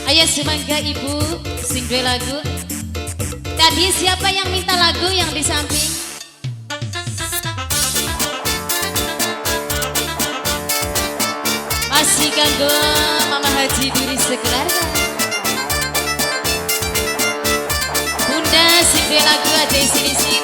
Ayo semangga ibu sing duwe lagu. Tadi siapa yang minta lagu yang di samping? Masih kanggo Mama Haji Duri sekeluarga. Bunda sing duwe lagu aja isi-isi.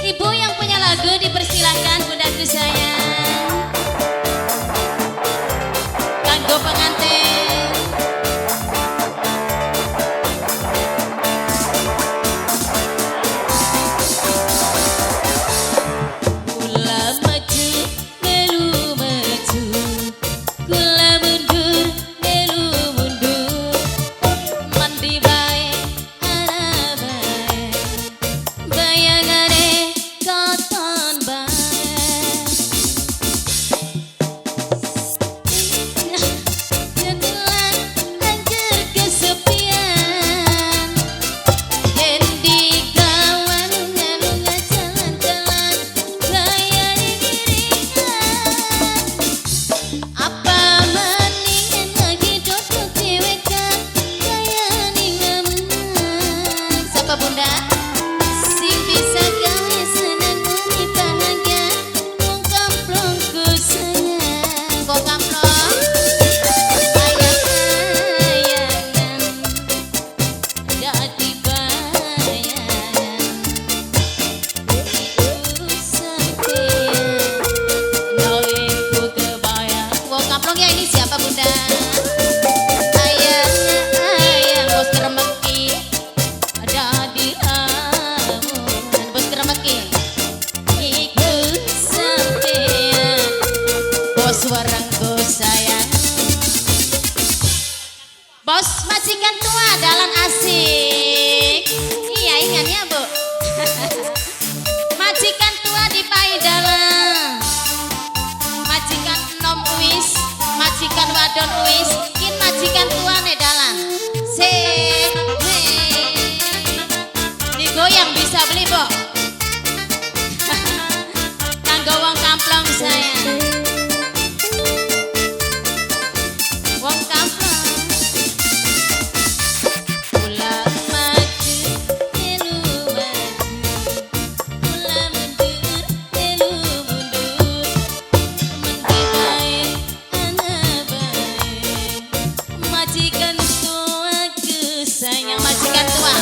Ibu yang punya lagu dipersilahkan, bundaku sayang. Kanggo pengantin. Kula maju melu maju, kula mundur melu mundur, mandi bae ana bae, bayangane katon bae. Jendelan anjir kesepian, yen digawan lunga jalan-jalan kaya digiringan. Apa maningan lagi dodok dewekan kaya ning lamunan. Siapa bunda? Sing bisa gawe seneng muni bahagia, wong kamplongku sayang. Kok kamplong? Ayang-ayangan dadi bayangan, iku sampeyan nolehku kebayang. Wong kamplong ya ini siapa bunda? Ayang-ayang bos kremeki dadi lamunan, bos kremeki iku sampeyan, bos warangku sayang. Bos majikan tua dalan asik. Iya ingat ya bu. Majikan tua di Paidalan, majikan enom wis, majikan wadon wis, kin majikan tua ne dalan. Sik, digoyang bisa beli bu. Kanggo wong kamplong sayang. Wong kamplong. Kula maju melu maju, kula mundur melu mundur, mendhi bae ana bae, majikan tuaku sayang, majikan tua.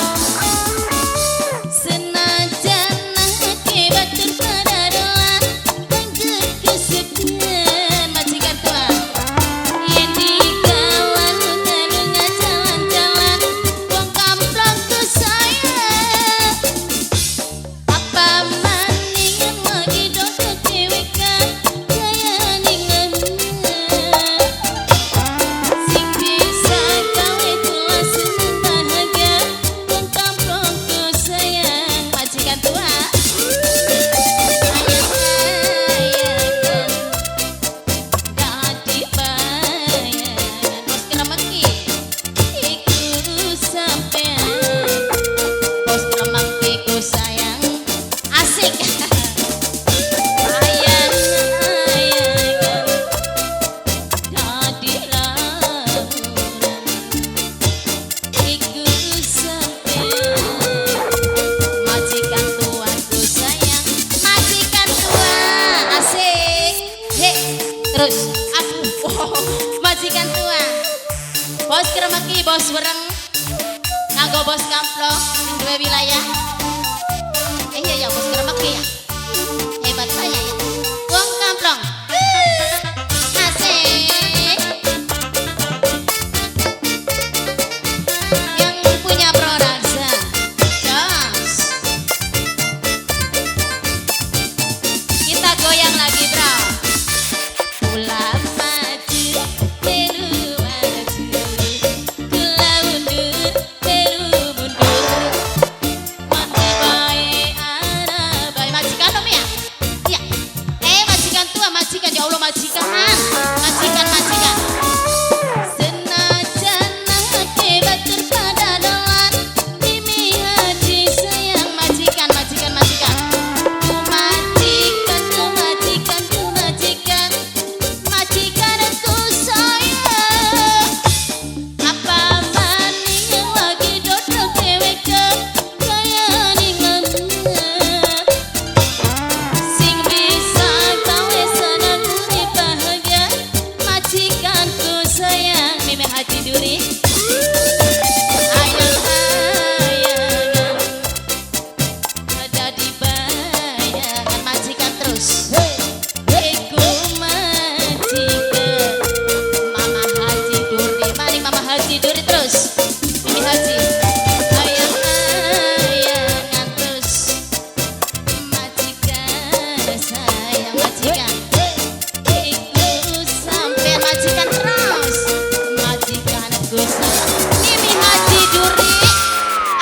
Senajan akeh batur pada dolan, anjir kesepian, majikan tua. Yen digawan lunga-lunga jalan-jalan, wong kamplongku sayang. Apa maningan lagi dodok dewekan kaya ning lamunan. Sing bisa gawe kula seneng bahagia, wong kamplongku sayang, majikan tua. Ayang-ayangan dadi bayangan, bos kremeki iku sampean, bos kremeki ku sayang. Asik. Ayang-ayangan dadi lamunan, iku sampean, majikan tuaku sayang, majikan tua asik. He, terus aku, oh, majikan tua, bos kremeki, bos wereng, nganggo bos kamplong sing duwe wilayah. Iya ya bos kremeki ya, hebat saya ya, wong kamplong asik. Yang punya Proraksa, jos. Kita goyang lagi bro. Kula maju melu maju, kula mundur melu mundur, mandi bae ana bae, majikan om ya. terus Mimi Haji. Ayang-ayangan terus majikan sayang majikan. Iku sampai majikan terus majikan ku sayang. Mimi Haji Duri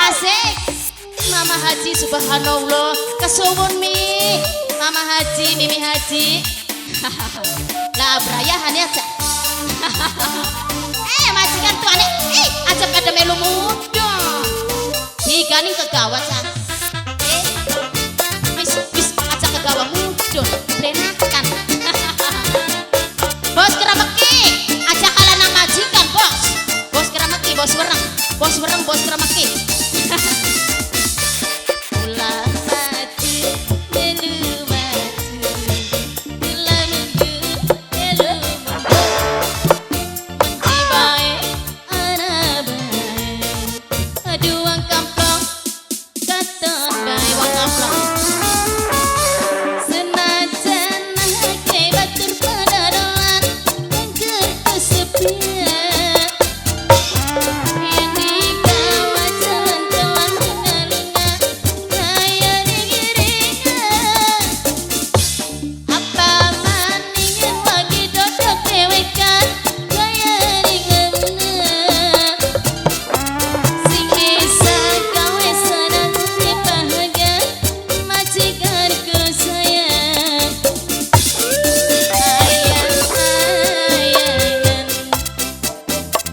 asik. Mama Haji subhanallah kesuwun mi. Mama Haji, Mimi Haji. Lah berayahan ya cak. Majikan tuane, aja pada melu muda. Diganing kegawat cak. Wis wis aja kegawa mudun, plenakan. Bos kerameki, aja kalah nang majikan, bos. Bos kerameki, bos wereng. Bos wereng, bos kerameki. Ulah maju, melu maju. Ulah mundur, melu mundur. Endi bae, ana bae. Aduh wong kamplong, katon bae wong kamplong. Senajan akeh batur padarolan, engker kesepian. Yen digawa jalan-jalan lunga-lunga, kaya digiringan. Apa maning yen lagi dodok dewekan, kaya ringan. Sing bisa gawe senang urip bahagia, majikanku sayang. Ayang-ayangan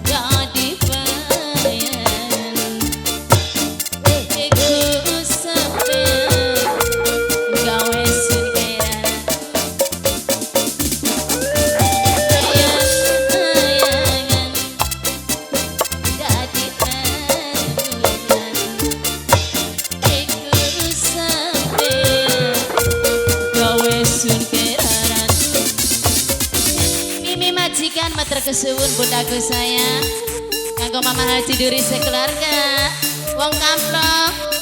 dadi bayan. Iku sampeyan gawe sun kairan. Ayang-ayangan dadi anulan. Iku sampeyan gawe sun keraran. Mimi majikan matur kesuwun bundaku sayang. Kanggo Mama Haji Duri sekeluarga. Wong kamplong.